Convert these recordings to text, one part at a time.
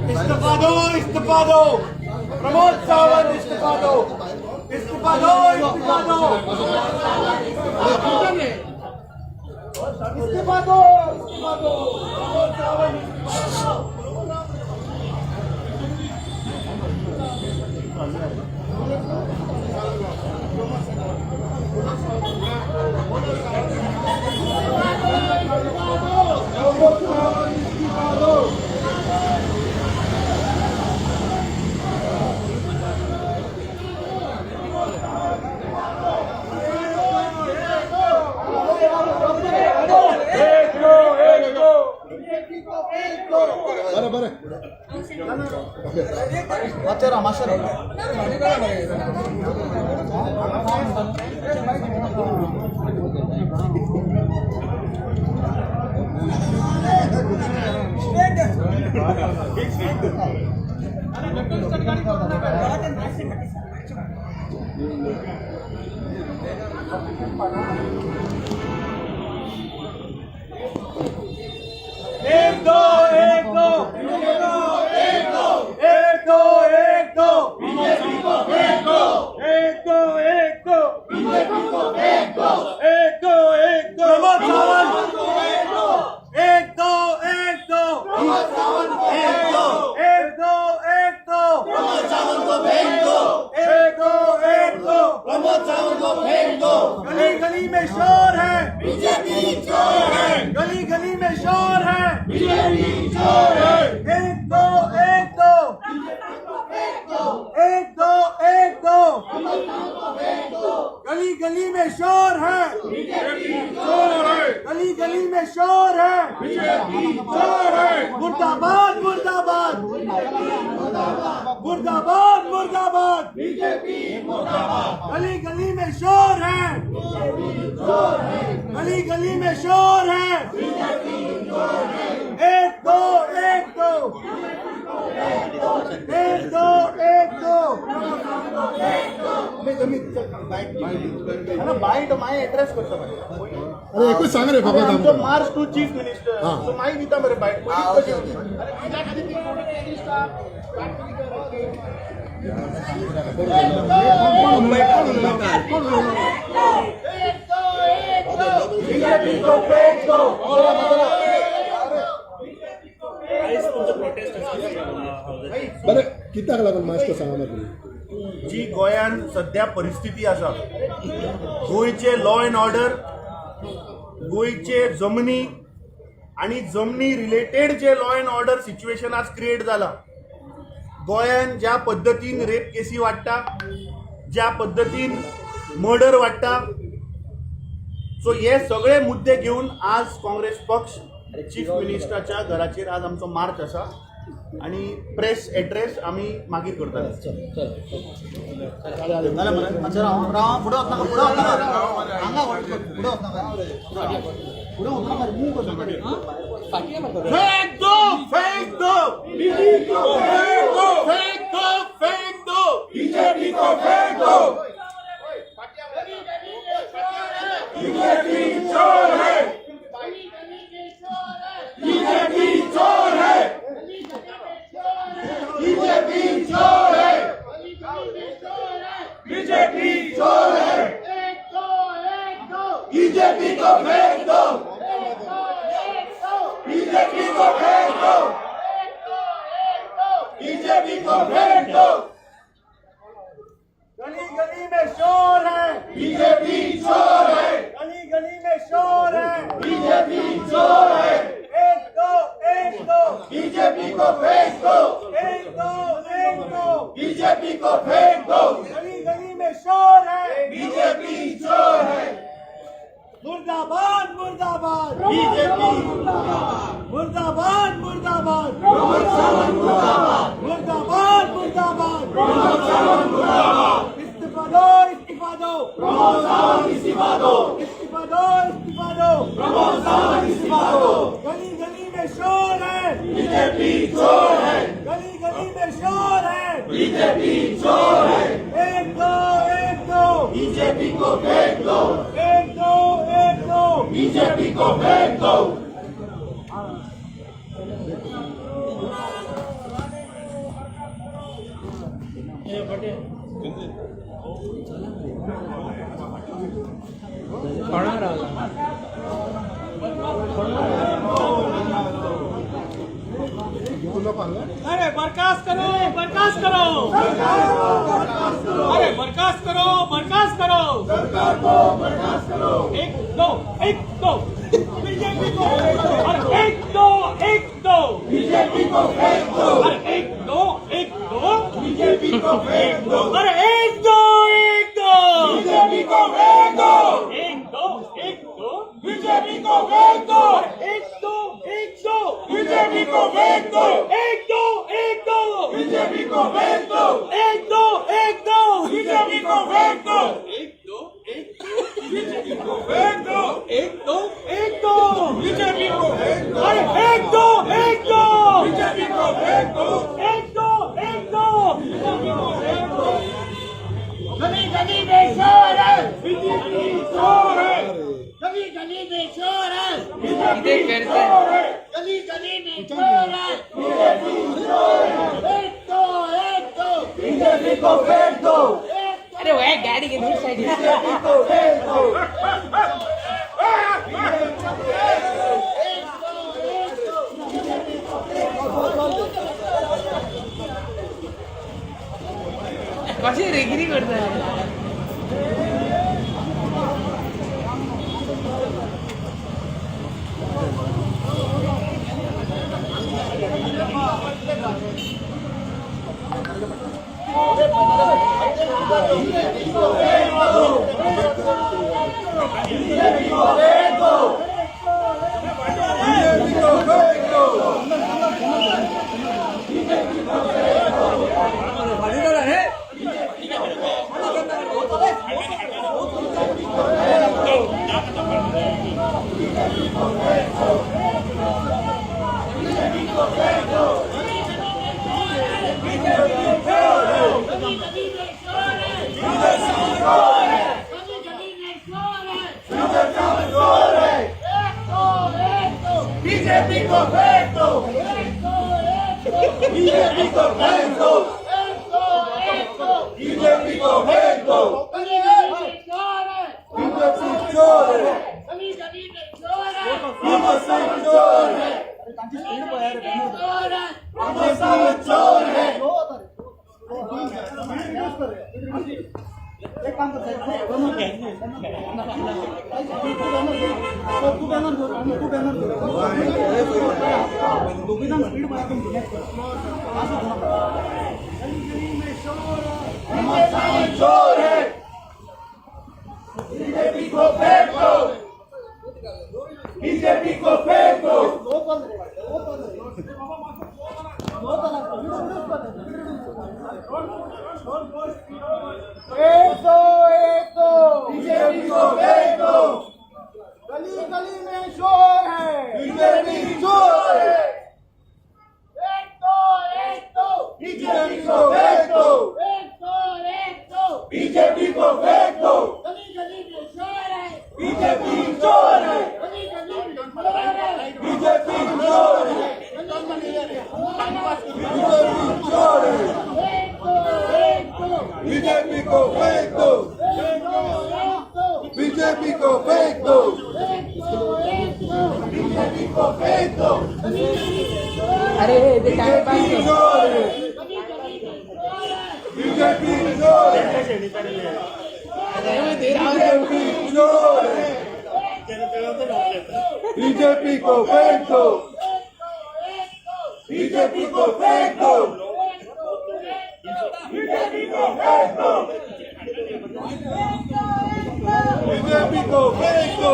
इस्तीफा दो, इस्तीफा दो, प्रमोद सावंत इस्तीफा दो, इस्तीफा दो, इस्तीफा दो, इस्तीफा दो, इस्तीफा दो, प्रमोद सावंत इस्तीफा दो। प्रमोद सावंत इस्तीफा दो। बरें बरें. मातशें राव, मातशें राव. एक दो, एक दो, एक दो, एक दो, एक दो, बीजेपी को फेंक दो, एक दो, एक दो, बीजेपी को फेंक दो, एक दो, एक दो, प्रमोद सावंत एक दो, एक दो, प्रमोद सावंत एक दो, एक दो, एक दो, प्रमोद सावंत को फेंक दो. एक दो, एक दो, प्रमोद सावंत को फेंक दो. गली गली में शोर है, बीजेपी चोर है. गली गली में शोर है, बीजेपी चोर है. एक दो, एक दो, एक दो, एक दो, गली गली में शोर है, गली गली में शोर है, चोर है. मुर्दाबाद, मुर्दाबाद, मुर्दाबाद, मुर्दाबाद, बीजेपी मुर्दाबाद. गली गली में शोर है, गली गली में शोर है, एक दो, एक दो, एक दो, एक दो. बायट मागीर एड्रेस करता मरे. अरे, एकूच सांग रे फकत आमचो आमकां. March to chief minister. हा. सो मागीर दिता मरे बायट. पयलींच कशी. अरे, तुज्या खातीर ती प्रोडक्ट. कोण उलयलो? बीजेपी को फेंक दो. बरें, कित्याक लागून मार्च तो सांगा मागीर. जी गोंयांत सध्या परिस्थिती आसा, गोंयचे लॉ अँड ऑर्डर, गोंयचे जमनी आनी जमनी related J law and order situation आज क्रिएट जाला, गोंयांत ज्या पद्दतीन रेप केसी वाडटा, ज्या पद्दतीन मर्डर वाडटा, सो हे सगळे मुद्दे घेवन आज काँग्रेस पक्ष चीफ मिनिस्टराच्या घराचेर आज आमचो मार्च आसा आनी प्रेस एड्रेस आमी मागीर करतले. मातशें राव, राव, फुडें वचनाका, फुडें वचनाका, हांगा फुडें वचनाका, फुडें वचनाका, मूव करनाका. फेंक दो, फेंक दो, बीजेपी को फेंक दो. फेंक दो, फेंक दो. बीजेपी को फेंक दो. बीजेपी चोर है. बीजेपी चोर है. बीजेपी चोर है. बीजेपी चोर है. बीजेपी को फेंक दो. बीजेपी को फेंक दो. बीजेपी को फेंक दो. गली गली में शोर है. बीजेपी चोर है. गली गली में शोर है. बीजेपी चोर है. एक दो, एक दो. बीजेपी को फेंक दो. एक दो, एक दो. बीजेपी को फेंक दो. गली गली में शोर है. बीजेपी चोर है. मुर्दाबाद, मुर्दाबाद. बीजेपी. मुर्दाबाद, मुर्दाबाद. प्रमोद सावंत मुर्दाबाद. मुर्दाबाद, मुर्दाबाद. प्रमोद सावंत मुर्दाबाद. इस्तीफा दो, इस्तीफा दो. प्रमोद सावंत इस्तीफा दो. इस्तीफा दो, इस्तीफा दो. प्रमोद सावंत इस्तीफा दो. गली गली में शोर है. बीजेपी चोर है. गली गली में शोर है. बीजेपी चोर है. एक दो, एक दो. बीजेपी को फेंक दो. एक दो, एक. को फेंक दो। अरे बर्खास्त करो, बर्खास्त करो। अरे बर्खास्त करो, बर्खास्त करो। सरकार को बर्खास्त करो। एक दो, एक दो, बीजेपी को। अरे एक दो, एक दो, बीजेपी को फेंक दो। अरे एक दो, एक दो, बीजेपी को फेंक दो। अरे एक दो, एक दो, बीजेपी को फेंक दो। एक दो, एक दो, बीजेपी को फेंक दो। अरे एक दो, एक दो, बीजेपी को फेंक दो। एक दो, एक दो, बीजेपी को फेंक दो। एक दो, एक दो, बीजेपी को फेंक दो। एक दो, एक दो, बीजेपी को फेंक दो। एक दो, एक दो, बीजेपी को फेंक दो। अरे एक दो, एक दो, बीजेपी को फेंक दो। एक दो, एक दो, बीजेपी को फेंक दो। गली गली में शोर है। बीजेपी चोर है। गली गली में शोर है। बीजेपी चोर है। गली गली में शोर है। बीजेपी चोर है। एक दो, एक दो, बीजेपी को फेंक दो। एक अरे वह गाड़ी के दूर साइड। बीजेपी को फेंक दो। एक दो, एक दो। कशी रेगिरी करता। बीजेपी को फेंक दो। बीजेपी को फेंक दो। गली गली में शोर है। गली गली में शोर है। चोर है। एक दो, एक दो, बीजेपी को फेंक दो। एक दो, एक दो, बीजेपी को फेंक दो। एक दो, एक दो। बीजेपी को फेंक दो। गली गली में शोर है। बीजेपी चोर है। गली गली में शोर है। बीजेपी चोर है। गली गली में शोर है। बीजेपी चोर है। एक काम कर साहेब, तू बॅनर धर, तू बॅनर धर, दोघी जण स्पीड मारा तुमची। बीजेपी चोर है। बीजेपी को फेंक दो। बीजेपी को फेंक दो। एक दो, एक दो, बीजेपी को फेंक दो। गली गली में शोर है। बीजेपी चोर है। एक दो, एक दो, बीजेपी को फेंक दो। एक दो, एक दो। बीजेपी को फेंक दो। गली गली में शोर है। बीजेपी चोर है। गली गली में शोर है। बीजेपी चोर है। गली गली में शोर है। बीजेपी चोर है। एक दो, एक दो, बीजेपी को फेंक दो। एक दो, एक दो, बीजेपी को फेंक दो। एक दो, एक दो। बीजेपी को फेंक दो। गली गली में शोर है। अरे ते टाइमपास। बीजेपी चोर है। गली गली में शोर है। बीजेपी चोर है। बीजेपी चोर है। बीजेपी को फेंक दो। एक दो, एक दो, बीजेपी को फेंक दो। एक दो, एक दो। बीजेपी को फेंक दो। बीजेपी को फेंक दो।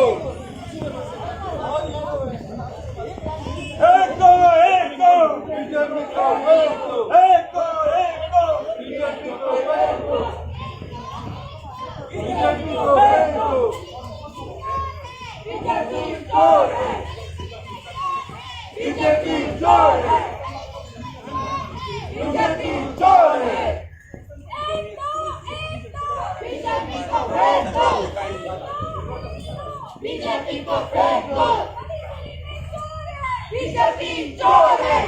एक दो, एक दो, बीजेपी को फेंक दो। एक दो, एक दो, बीजेपी को फेंक दो। बीजेपी को फेंक दो। बीजेपी चोर है। बीजेपी चोर है। बीजेपी चोर है। एक दो, एक दो, बीजेपी को फेंक दो। बीजेपी को फेंक दो। बीजेपी चोर है,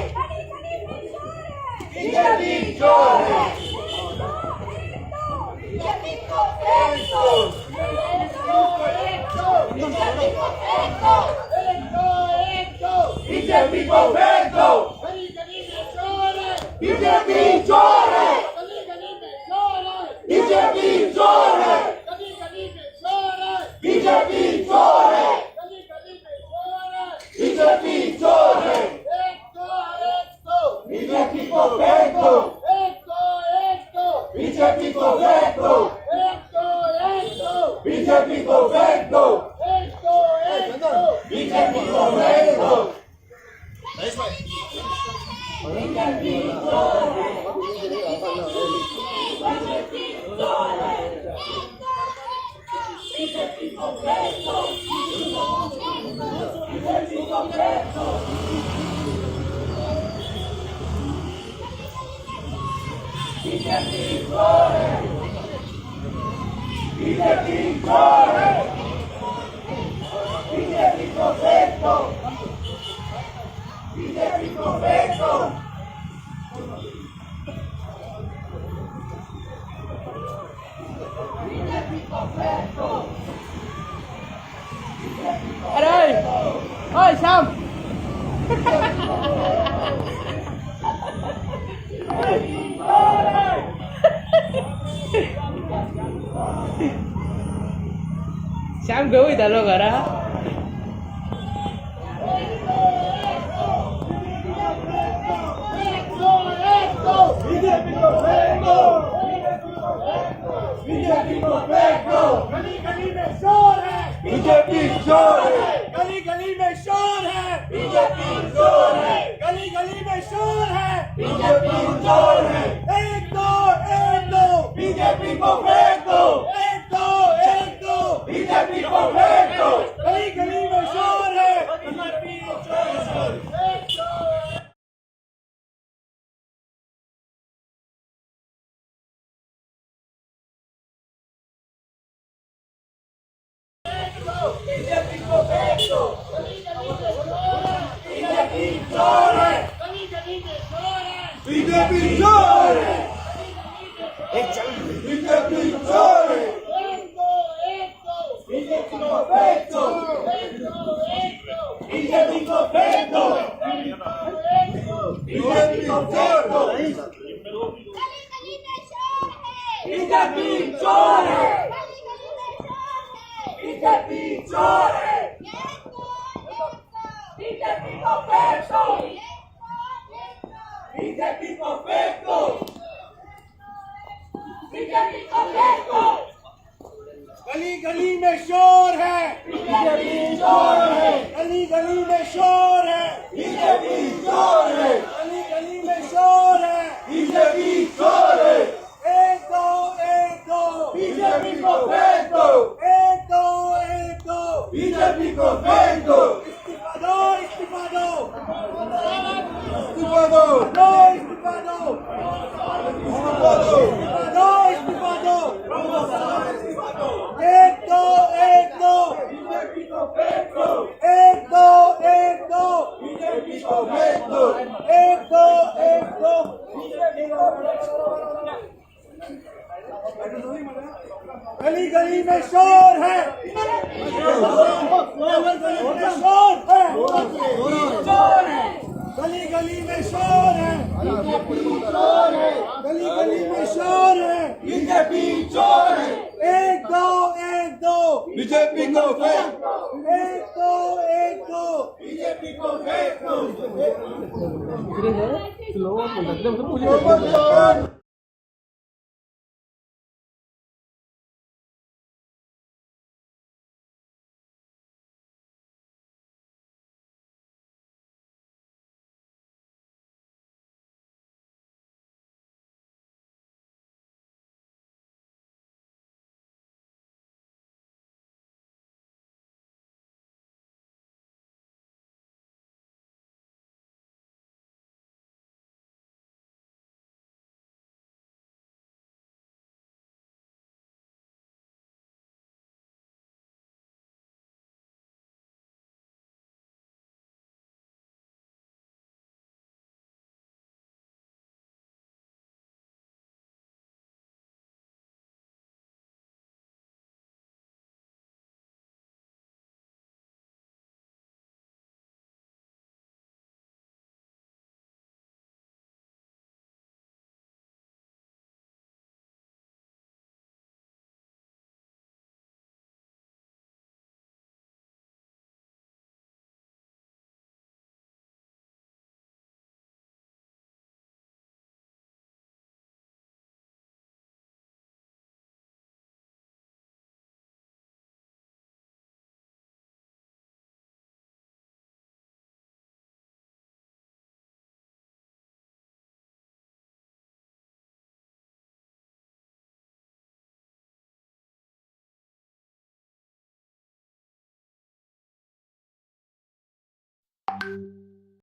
बीजेपी चोर है, बीजेपी को फेंक दो, बीजेपी को फेंक दो, बीजेपी को फेंक दो। बीजेपी चोर है, बीजेपी चोर है, बीजेपी चोर है, बीजेपी चोर है। बीजेपी को फेंक दो, बीजेपी को फेंक दो, बीजेपी को फेंक दो, बीजेपी को फेंक दो। बीजेपी को फेंक दो, बीजेपी को फेंक दो। बीजेपी चोर है, बीजेपी चोर है, बीजेपी को फेंक दो, बीजेपी को फेंक दो। बीजेपी को फेंक दो। अरे ओय श्याम, श्याम खंय वयतालो घरा? बीजेपी को फेंक दो, बीजेपी को फेंक दो। गली गली में शोर है, बीजेपी चोर है, गली गली में शोर है, बीजेपी चोर है, गली गली में शोर है, बीजेपी चोर है। एक दो एक दो, बीजेपी को फेंक दो, एक दो एक दो, बीजेपी को फेंक दो। गली गली में शोर है। बीजेपी को फेंक दो, बीजेपी चोर है, बीजेपी चोर है, बीजेपी चोर है। बीजेपी को फेंक दो, बीजेपी को फेंक दो, बीजेपी को फेंक दो। गली गली में शोर है, बीजेपी चोर है, गली गली में शोर है, बीजेपी चोर है। एक दो एक दो, बीजेपी को फेंक दो, एक दो एक दो, बीजेपी को फेंक दो, बीजेपी को फेंक दो। गली गली में शोर है, बीजेपी चोर है, गली गली में शोर है, बीजेपी चोर है, गली गली में शोर है। बीजेपी चोर है। एक दो एक दो, बीजेपी को फेंक दो, एक दो एक दो, बीजेपी को फेंक दो। इस्तीफा दो, इस्तीफा दो, इस्तीफा दो, दो इस्तीफा दो, इस्तीफा दो, इस्तीफा दो, इस्तीफा दो। एक दो एक दो, बीजेपी को फेंक दो, एक दो एक दो, बीजेपी को फेंक दो, एक दो एक दो। गली गली में शोर है, गली में शोर है, गली गली में शोर है, गली गली में शोर है। बीजेपी चोर है, एक दो एक दो, बीजेपी को फेंक दो, एक दो एक दो, बीजेपी को फेंक दो। स्लो म्हणटा. चोर